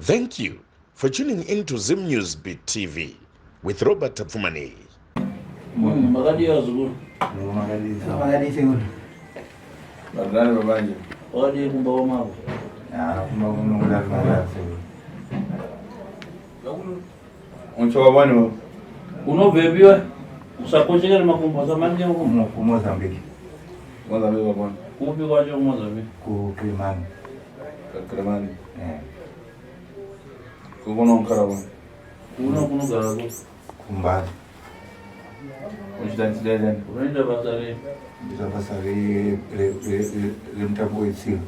Thank you for tuning in to Zim News Beat TV with Robert Tapfumaneyi. Makadii vazukuru? Makadii sekuru? Vadhani babanje. Wakadii kumba kwamako? Ah, kumba kuno kudai sekuru. Unchoka bani wewe? Unobvepi we? Usakochekere makumbo usamanyike makumbo. Ku Mozambique, Mozambique babani. Kupi kwacho kuMozambique? ku Kilimani. Kilimani. Eh, Kukono nkara bani. Kuno kunogara ku. kuMbare. Uchita nchidai Unoita basa rei? Ndita basa remutambo wetsiva.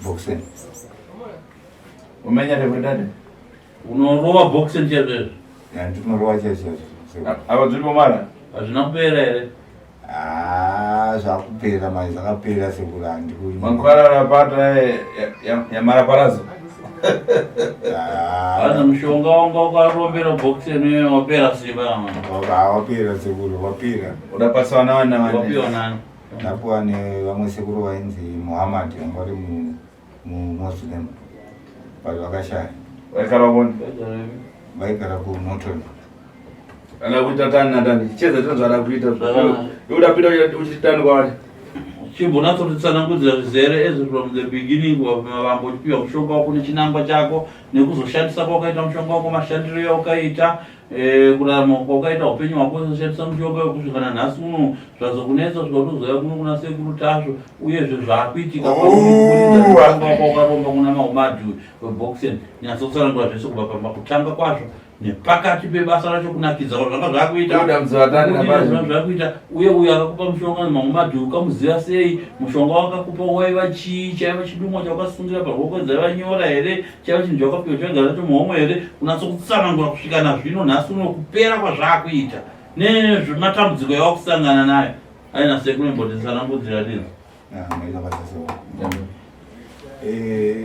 Boxing. Umenya revedade. Unorova boxing chaizvo? Ya, ndinorova chaizvo chaizvo. Ava dziri pomara. Hazvina kupera here? Ah, zvakupera manje, zvakapera sekuru handiku. Mankwara rapata ya maraparazo. Ah, Hanzi mushonga wanga ukarombera boxing iyoyo wapera simba mama. Wapera sekuru, wapera. Udapasa wana wana Wapiwa wana. nani? Ndapuwa nevamwe sekuru vainzi Muhammad vanga vari muMuslim but vakashaya. Waikara boni. Vaigara kuNorton. Ana kuita tani na tani. Cheza tani zvada kuita. Zvakana. Uda kuita uchitani kwavari. Chimbonatsoritsanangudzira zvizere as from the beginning mavambo uchipiwa mushonga wako nechinangwa chako nekuzoshandisa kwaukaita mushonga wako, mashandiro yaukaita, kurarama kwaukaita upenyu hwako ushandisa mushonga wekusvika nanhasi uno, zvazokunetsa kusvika kutozouya kuno kuna sekuru Tasvu, uyezve zvaakuitika mushonga wako wakaromba kuna Mahumadhu weboxing. Nyatsotsanangura zvese kubva pamakutanga kwazvo nepakati pebasa racho, kunakidza kwazvanga zvakuita. Uda mzivatani na Zvanga zvakuita, uye uyo akakupa mushonga Mahumadhu ukamuziva sei? Mushonga wakakupa waiva chii? Chaiva chidumwa chawakasungira paruoko, dzaiva nyora here? Chaiva chinhu chawakapiwa chaigara nacho muhomwe here? Kunatsokutsanangura kusvika nazvino nhasi uno kupera kwazvakuita nezvematambudziko yawakusangana nayo. Aina sekuru, imbotitsanangudzira dizo. Ah, maita basa sekuru.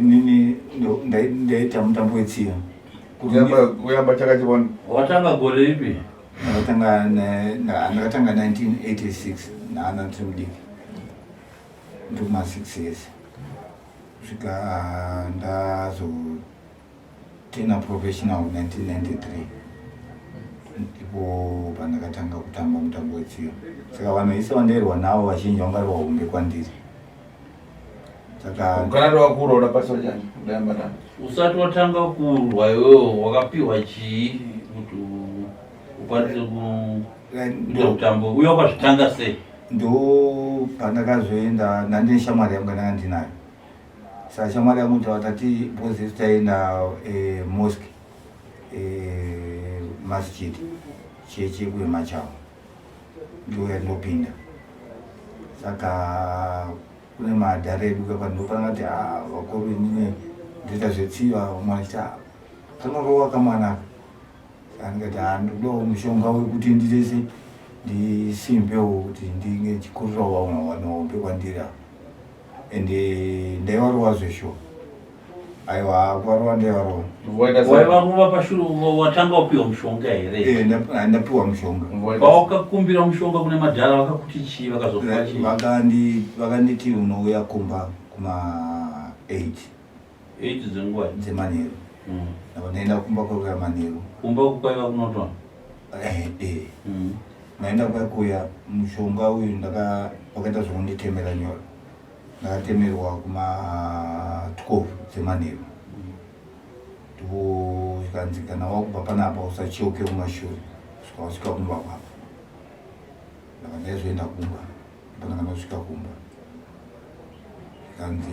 Nini ndaita mutambo wetsiva. Kuyamba chakachibona. Watanga gore ripi? Ndakatanga 1986 naana ndiri mudiki, ndiri kuma 6 years kusvika ndazotena professional 1993, ndipo pandakatanga kutamba mutambo wetsiva. Saka vanhu vese vandairwa navo vazhinji vanga vari vahombe kwandiri, saka Kana wakura udapasa chani. Udayamba tani. Usati watanga kurwa iwewo wakapiwa chii kuti ukwanise kuita mutambo uye wakazvitanga sei? Ndo pandakazoenda ndandine shamwari yangu yandanga ndinayo. Saka shamwari yangu tati because isu taienda mosque, masjid, chechi yekuemachawo, ndo yandinopinda. Saka kune madhara edu kapa, ndopangati, "Ah, vakuru, inini ndoita zvetsiva." Vamwe vachiti, "Ah, kanorova kamwana aka." Saka ndikati, "Ah, ndikudawo mushonga wekuti nditese ndisimbewo kuti ndinge ndichikurirawo vamwe vanhu vahombe kwandiri ava." Ende ndaivarova zveshuwa, aiwa, kuvarova ndaivarova. Waivarova pashure watanga wapiwa mushonga here? Eh, ndapiwa mushonga. Pawakakumbira mushonga kune madhara vakakuti chii? Vakazokupa chii? Vakanditi unouya kumba kuma 8. 8 dzenguva? Dzemanheru. Ndabva ndaenda kumba kwekuya manheru. Kumba kwaiva kuNorton? Eh. Ndaenda kwaikuya mushonga uyu, ndaka vakaita zvokunditemera nyora. Ndakatemerwa kuma 12 dzemanheru. Ndipo zvikanzi kana wakubva panapa usacheuke kumashure kusvika wasvika kumba kwako. Ndaka ndaizoenda kumba, pandakandosvika kumba zvikanzi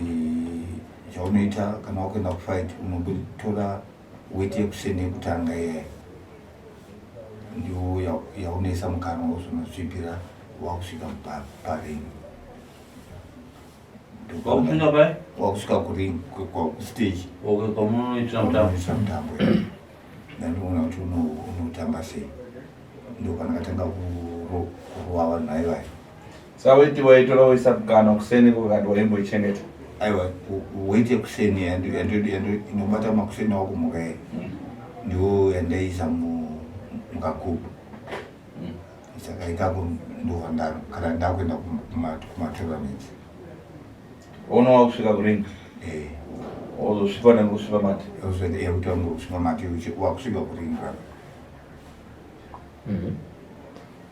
chaunoita kana wakuenda kufight unotora weti yekuseni yekutanga iyaya, ndiwo yaunoisa mukanwa wozonosvipira wakusvika paring. Wakusvika pai? Wakusvika kuring, kustage. Okay, kwamunoitira mutambo. Kwamunoitira mutambo, ndandiona kuti unotamba sei. Ndo pandakatanga kurova vanhu vaivai. Saka weti waitora woisa mukanwa kuseni kukati waimboichengeta? Aiwa, weti yekuseni inobata makuseni wakumuka iyi ndiwo yandaisa mukagubu. Saka ikako ndova kana ndakuenda kumatournaments. Unowa kusvika kuring? Eh. Wozosvipa nekusvipa mate. Ozoenda kusvipa mate wakusvika kuringa.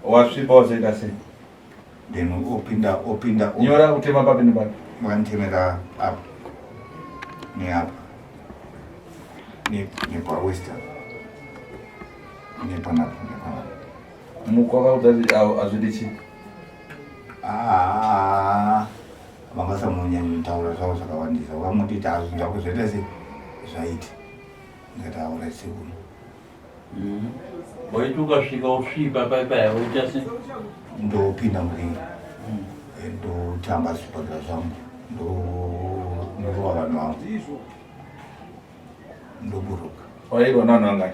Wasvipa wazoita sei? Then opinda opinda Nyora kutema papi nepapi. Vakanditemera apa neapa nepawest apa nepanapa nepanapa. Muko akaudza kuti hazvidi chii? Ah, vangasamunyanyotaura zvavo zvakawandisa vakamutiti hazvinhu zvako zvaita se zvaita ndikati aura sekuru. Waiti ukasvika usvipa pai paya woita se? Ndopinda muringi ndotamba zvibhakira zvangu ndorova vanhu vangu ndoburuka. Wairwa navanhu vangani?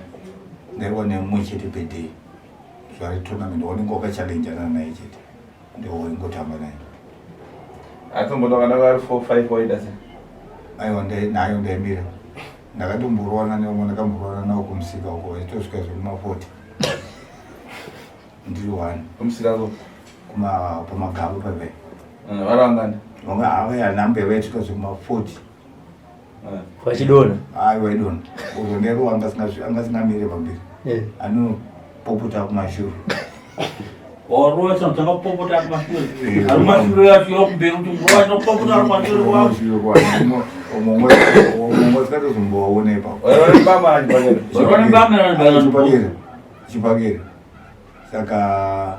Ndairwa nemumwe chete per day zuva retournament wanenge wakachallenjana naye chete ndowaingotamba naye. Atomboti vakada vari 4 5 waida sei? Aiwa nayo ndaimira ndakatomborwana nevamwe ndakamborwana navo kumusika uko vachitosvika zvekuma 40 ndiri one. Kumusika ko? Kuma pamagaba paipai. Vari vangani? Vamwe ava nambuya vaisvika zvekuma 40. Vachidonha? Hayi vaidonha. Uyo ndairowa angasingamire pamberi. Anopopota kumashure. Warowa sanotanga kupopota kumashure. Ari kumashure yacho yokumberi kuti mrowa chinopopota ari kumashure kwako. Omwe tikatozombowaona ipapo. Chibhakera. Saka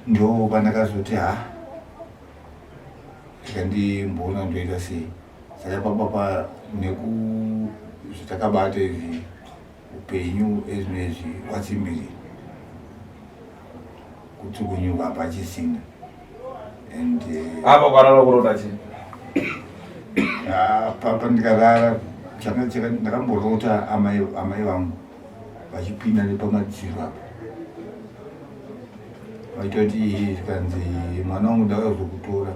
ndo pandakazoti ha ndikandimboona ndoita sei. Saka papa neku zvatakabata izvi upenyu ezvinezvi watsimbirira kutsukunyuka hapachisina and apa kwarara kurota chii? Papa ndikarara ndakamborota amai vangu vachipinda nepamadziro apa vaitoti zvikanzi mwana wangu ndakazokutora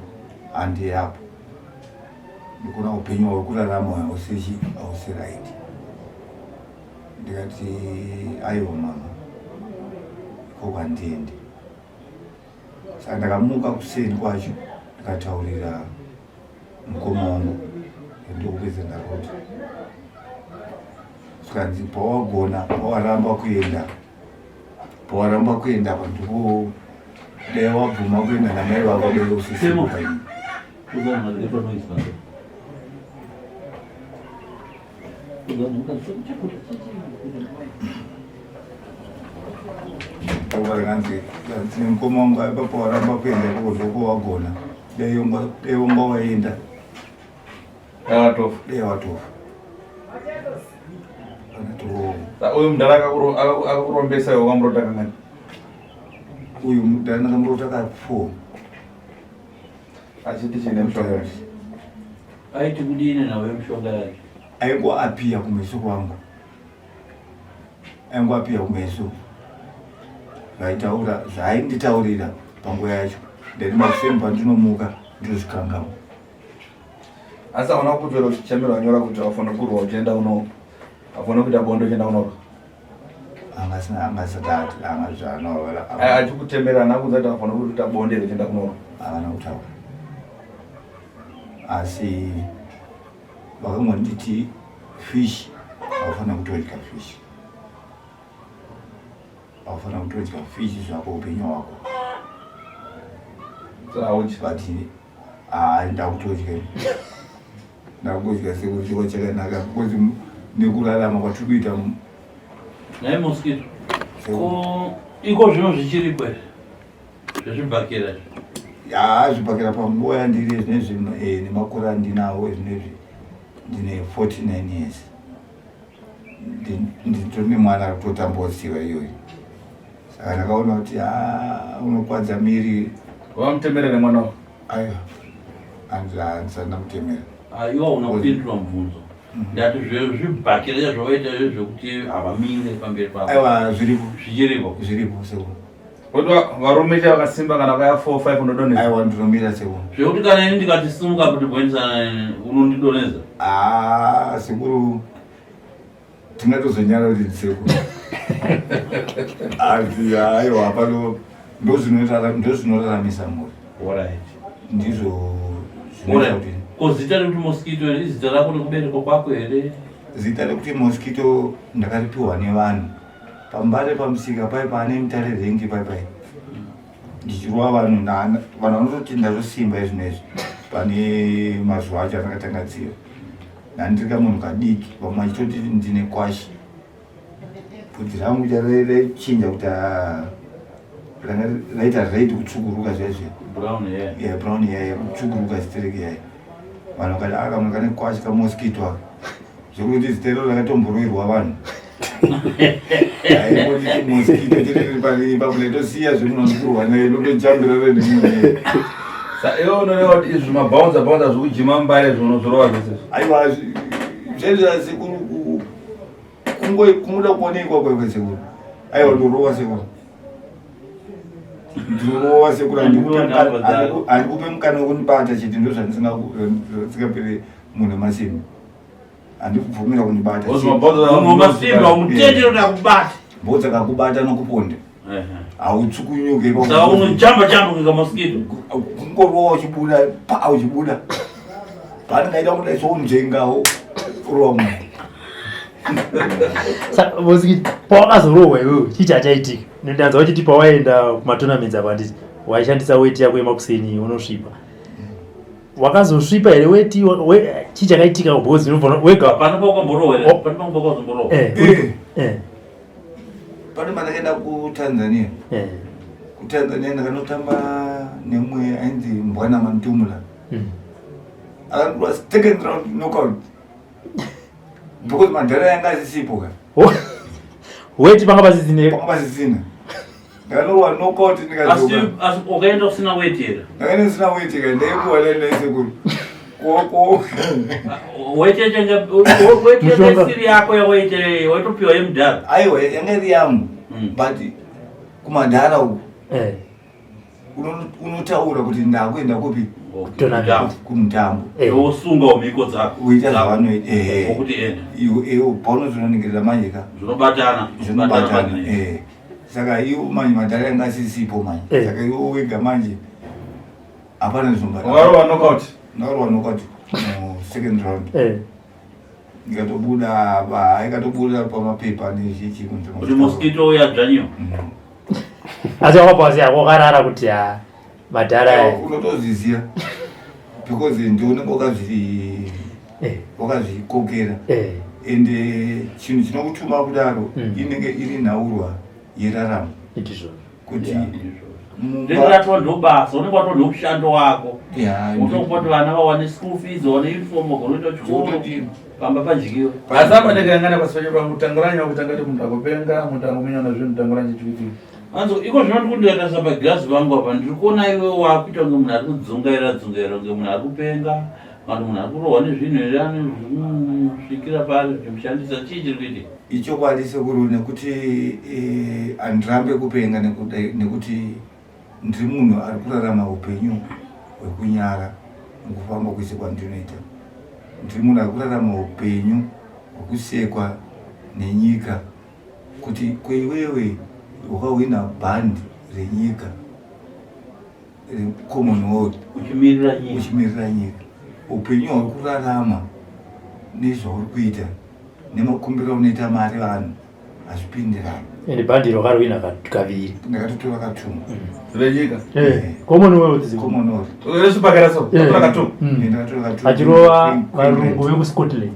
handi apo ndikuona upenyu hwauri kurarama hausichi hausi right. Ndikati aiwa mama, ikoko handiendi. Saka ndakamuka kuseni kwacho ndikataurira mukoma wangu ndokupedza ndarota. Zvikanzi pawagona pawaramba kuenda pawaramba kuenda apa ndiko dai wabvuma kuenda namai vako dai usisipo paini. Kanzi mukoma wangu ipapo waramba kuenda ikoko ndoko wagona dai wanga waenda Watofa. Dai watofa. Uyu mudhara akakurombesa iwe wakamurota kangani? Uyu mudhara ndakamurota ka 4. Achiti chine mishonga yake. Aiti kudini nawe mishonga yake? Aingoapiya kumeso kwangu. Aingoapiya kumeso. Vaitaura zvaainditaurira panguva yacho. Ndati makuseni pandinomuka ndozvikangamwa. Asi hauna kukudzora kuti chamira wanyora kuti haufanira kurwa uchienda uno haufanira kuita bonde uchienda unorwa. Angasati angazvanoora. Achikutemera haana kuudza kuti haufanira kuita bonde uchienda kunorwa. Havana kutaura. Asi vakangonditi fish haufanira kutodya fish. Haufanira kutodya fish zvako upenyu hwako. But hayi ndakutodya ndakutodya sekuti chakanaka because nekurarama kwatiri kuita. Nhai Mosquito, ko iko zvino zvichiripo here zvezvibhakera izvi? Ya, zvibhakera panguva yandiri zvinezvi nemakore andinawo zvinezvi ndine 49 years nditori nemwana ari kutotambawo tsiva iyoyo. Saka ndakaona kuti unokwadza miri. Wamutemerera mwana wako? Aiwa, handisati ndamutemera. Aiwa, una kupindura mubvunzo. Ndati zvezvibhakera zvavaita zvekuti havamire pamberi pako. Aiwa, zviripo. Zvichiripo? Zviripo sekuru. Kuti varume cha vakasimba kana vaya 4 5 unodonhedza. Aiwa, ndinomira sekuru. Zvekuti kana ini ndikati simuka kuti boendesana unondidonhedza? Ah, sekuru tingatozonyara kuti ndisekuru. Asi aiwa pano ndozvinoraramisa mhuri. Alright. Ndizvo zvinoita kuti Ko zita rekuti mosquito here izita rako rekuberekwa kwako here? Zita rekuti mosquito ndakaripiwa nevanhu pambare pamusika pai paane mutare rengi pai pai ndichirova vanhu vanhu vanototi ndatosimba izvinezvi pane mazuva acho andakatanga tsiva ndandiri kamunhu kadiki vamwe vachitoti ndine kwashi bvudzi rangu raichinja kuti ah, ranga raita red kutsvukuruka zviya zviya Brown hair. Yeah, brown hair kutsvukuruka zitereke yayo vanhu vakati aka ah, munhu kane kwashi kamosquito aka zvekuti zita iro rakatomboroirwa vanhu aingonditi mosquito chete pari pakuletosiya zvemunhu anokurwa naye ndotojambira renhimune. Sa iwe unoreva kuti izvi mabhaunza bhaunza zvekujima mbare zvinozorova zvese izvi? Aiwa zvezva sekuru kungo kungoda kuonekwa kwekwe sekuru. Aiwa ndorova sekuru. Ndorova sekuru handikupe mukana wekundibata chete ndozvandisingapere munhu masimba. Handikubvumira kundibata. Munhu wemasimba umutendere kuti akubate. Bhodza kakubata nokuponda. Hautsukunyuke. Saka unojamba jamba kunge mosquito. Kungorova uchibuda pa uchibuda. Paanenge kudai sounzvengawo kurova munhu. Saka mosquito pawakazorohwa iwewe chii chachaitika? Ndanzwa uchiti pawaenda kumatournaments apo handiti waishandisa weti yako yemakuseni unosvipa. Wakazosvipa here weti chii chakaitika because unobva wega Pane paukamborohwa here? Pane pamwe paukazomborohwa. Eh. Eh. Eh. Pane pandakaenda kuTanzania. Eh. KuTanzania ndakanotamba nemumwe ainzi Mbwana Mantumula. Akandwa second round knockout. Because madhara yanga asisipo ka. Weti panga pasisina. Panga pasisina. Ndakanorowa knockout ndikadzoka. Asi ukaenda usina weti here? Ndakaenda ndisina weti ka ndaipuwa dai ndaisekuru. Koko. Weti yacho yanga weti yanga isiri yako yawaita waitopiwa yemudhara. Aiwa yanga iri yangu. But kumadhara uku. Eh. Unotaura kuti ndakuenda kupi? Kumutambo. Wosunga mhiko dzako. Uita zvavanoita. Eh. Wokuti enda. Iwe paunozononingira manje ka. Zvinobatana. Zvinobatana. Eh. Saka iwo manje madhara yanga asisipo manje. Saka iwo wega manje hapana zvinobatana. Wakarova knockout. Ndakarova knockout mu second round. Eh. Ikatobuda ba ikatobuda pamapepa nezvichi kunze. Kuti mosquito uya dzvanyiwa. Asi wakapa yako wakarara kuti ha madhara unotozviziva because ndiwe unenge wakazvi wakazvikokera ende chinhu chinokutuma kudaro inenge iri nhaurwa yeraramo ndizvo kuti Ndenge ratova ndobasa unenge watova ndomushando wako unokupa kuti vana vawane school fees vawane uniform vagone kuenda kuchikoro pamba padyiwe. Asi apa ndakayangana pasi pacho pangu tanguranya kutanga kuti munhu akupenga munhu angomenyana zvinhu tanguranya chikuitika. Anzo iko zvino ndiri kundikatarisa pagirazi pangu apa ndiri kuona iwe wakuita kunge munhu ari kudzungaira dzungaira kunge munhu ari kupenga kana munhu ari kurohwa nezvinhu here ane zvinosvikira paari zvichimushandisa chii chiri kuitika? Ichokwadi sekuru nekuti handirambe kupenga nekuti ndiri munhu ari kurarama upenyu hwekunyara mukufamba kwese kwandinoita. Ndiri munhu ari kurarama upenyu hwekusekwa nenyika kuti kweiwewe wakahwina bhandi renyika reCommonwealth uchimirira nyika, uchimirira nyika. Upenyu hwauri kurarama nezvauri kuita nemakumbiro aunoita mari vanhu hazvipindirani. Ende bhandi iro wakarwina kaviri. Ndakatotora katumwa. Renyika. Commonwealth. Commonwealth. Resipakera so. Katora katumwa. Ndakatotora katumwa. Achirova varungu vekuScotland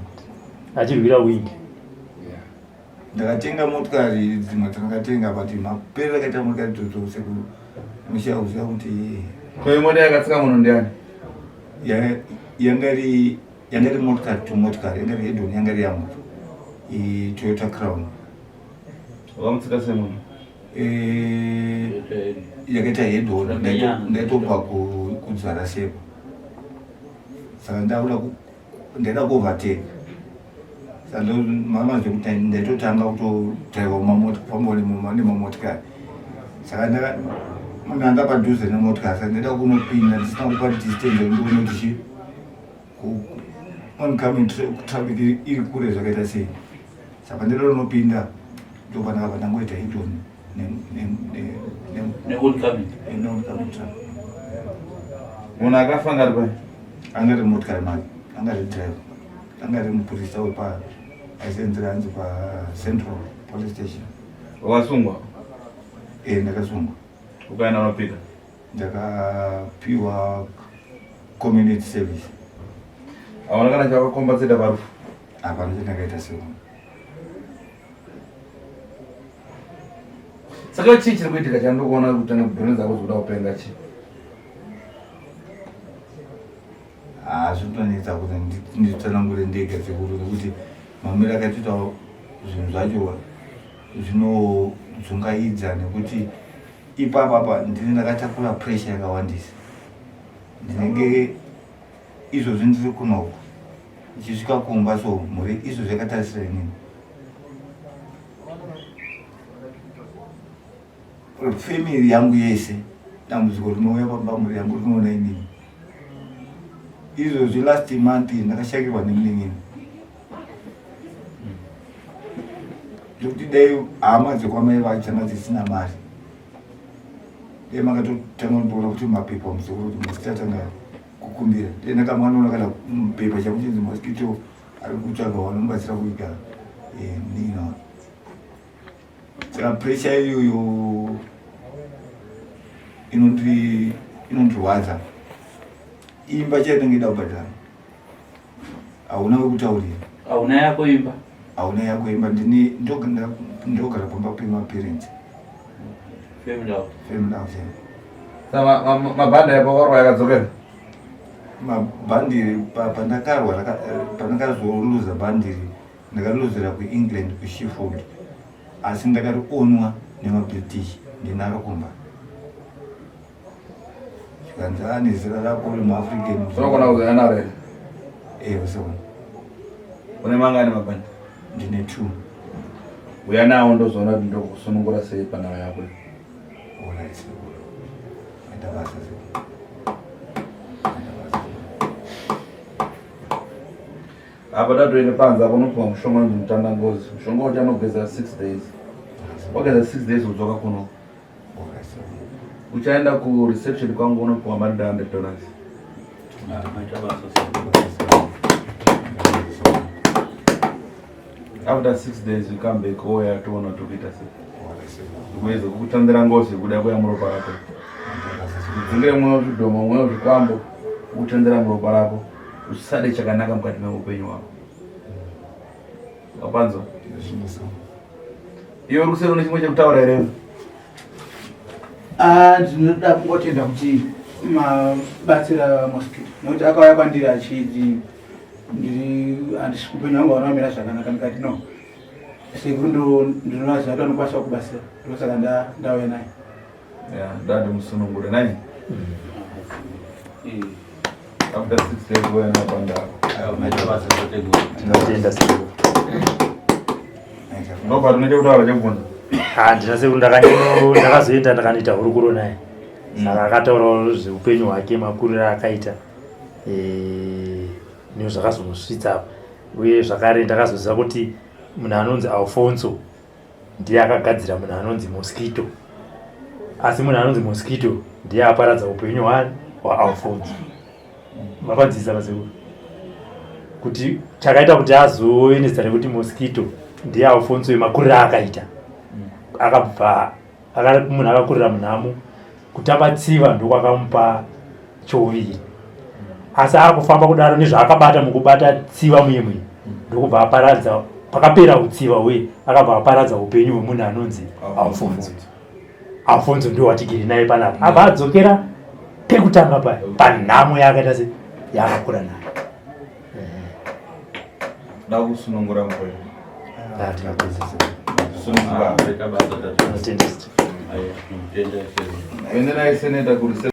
achirwira wing. Ndakatenga motikari dzimwe dzandakatenga but maperero akaita motikari idzodzo sekuru unoshaya kuziva kuti Ko imota yakatsika munhu ndiani? Yanga iri yanga iri motikari to motikari yanga iri hedon yanga iri yangu Toyota Crown. Wakamutsika sei munhu? Yakaita hedon ndaitobva kudzvara sepo saka ndakuda ndaida kuovertake saka mama zvekuti ndaitotanga kutodriva kufamba nemamotikari saka ndaka munhu anga padhuze nemotikari saka ndaida kunopinda ndisina kupa distance ndione kuti chi oncoming traffic iri kure zvakaita sei saka ndaida kunopinda ndopandakabva ndangoita hit-on neoncoming traffic. Munhu akafa anga ari pai? Anga ari motikari make, anga ari driver, anga ari mupurisa wepa aisenzera hanzi paCentral Police Station. Wakasungwa? Eh, ndakasungwa. Ukaenda unopika? Ndakapiwa community service. Hauna kana chawakakombatseta parufu? Hapana chandakaita seko. Saka chii chiri kuitika chandikuona kutanga brain dzako dzikuda kupenga chii? Ah, zvinotonetsa kuti nditsanangure ndega sekuru nekuti mamiro akatoita zvinhu zvacho zvinodzungaidza nekuti ipapa apa ndini ndakatakura pressure yakawandisa ndinenge izvozvi ndiri kunoku ndichisvika kumba so mhuri izvozvi yakatarisira inini family yangu yese dambudziko rinouya pamba mhuri yangu rinoona inini izvozvi last month ndakashakirwa nemunin'ina zvekuti dai hama dzekwamai vacho dzanga dzisina mari dai makatotanga kundiona kuti mapepa muzukuru kuti mositatanga kukumbira dai ndakamwanoona kana pepa chakuchinzi mosquito ari kutsvaga vanomubatsira kuita eh, munin'ina wake saka pressure iyoyo inondirwadza imba chainenge ida kubhadhara hauna wekutaurira hauna yako imba hauna yako imba ndini ndogara pamba pemaparents family house family house mabhandi apo warwa yakadzokera mabhandiri pandakarwa pandakazoluza bhandiri Ndakaluzira kuEngland kuSheffield asi ndakarionwa nemaBritish ndinaro kumba. Zvikanzi ane zera rako uri muAfrican. Unogona kuzouya naro here? Eh, usaona. Une mangani mabhandi? Ndine two. Uya nawo ndozoona kuti ndokusunungura sei panhau yako. Alright, sekuru. Maita basa sekuru. Maita basa. Apa tatoenda panze apo unopiwa mushonga unonzi mutanda ngozi. Mushonga wacho anogeza 6 days. Wageza 6 days wodzoka kuno. Uchaenda ku reception kwangu unopiwa mari $100 dollars. After 6 days you come back ouya toona tokuita sei. Kuedza kukutandira ngozi kuda kuya muropa rako. Kudzingire mweya wezvidhoma, mweya wezvikwambo, kukutandira muropa rako. Usade chakanaka mukati meupenyu hwako. Wapanzwa? Iwe uri kuseri une chimwe chekutaura here? Ah, ndinoda kungotenda kuti mabatsira mosquito nekuti akauya kwandiri achiti ndiri handisi upenyu hwangu hauna kumira zvakanaka ndikati no sekuru ndinovaziva kuti vanokwanisa kubatsira ndosaka ndauya naye Yeah, ndati musunungure nai. Mm. After 6 days wewe na panda. Tinotenda sekuru. Nobva tine chekutaura chekubvunza. Ah, ndina sekuru ndakazoenda ndakanoita hurukuro naye. Saka akataurawo zveupenyu hwake makuriro aakaita. Eh, nezvakazomusvitsa apa. Uye zvakare ndakazoziva kuti munhu anonzi Alfonso ndiye akagadzira munhu anonzi Mosquito, asi munhu anonzi Mosquito ndiye aparadza upenyu hwani hwaAlfonso. Mapanzisa vasekuru kuti chakaita kuti azove nezita rekuti Mosquito ndiye Alfonso yemakuriro aakaita, akabva munhu akakurira munhamo kutamba tsiva ndokwakamupa chouviri asi akufamba kudaro nezvaakabata mukubata tsiva muye muye ndokubva aparadza pakapera utsiva huye akabva aparadza upenyu hwemunhu anonzi alfonso alfonso ndiwo watigiri naye panapa abva adzokera pekutanga paya panhamo yaakaita se yaakakura nayo Ndakusunungura mukwe. Sunungura. Ende naye seneta kuri.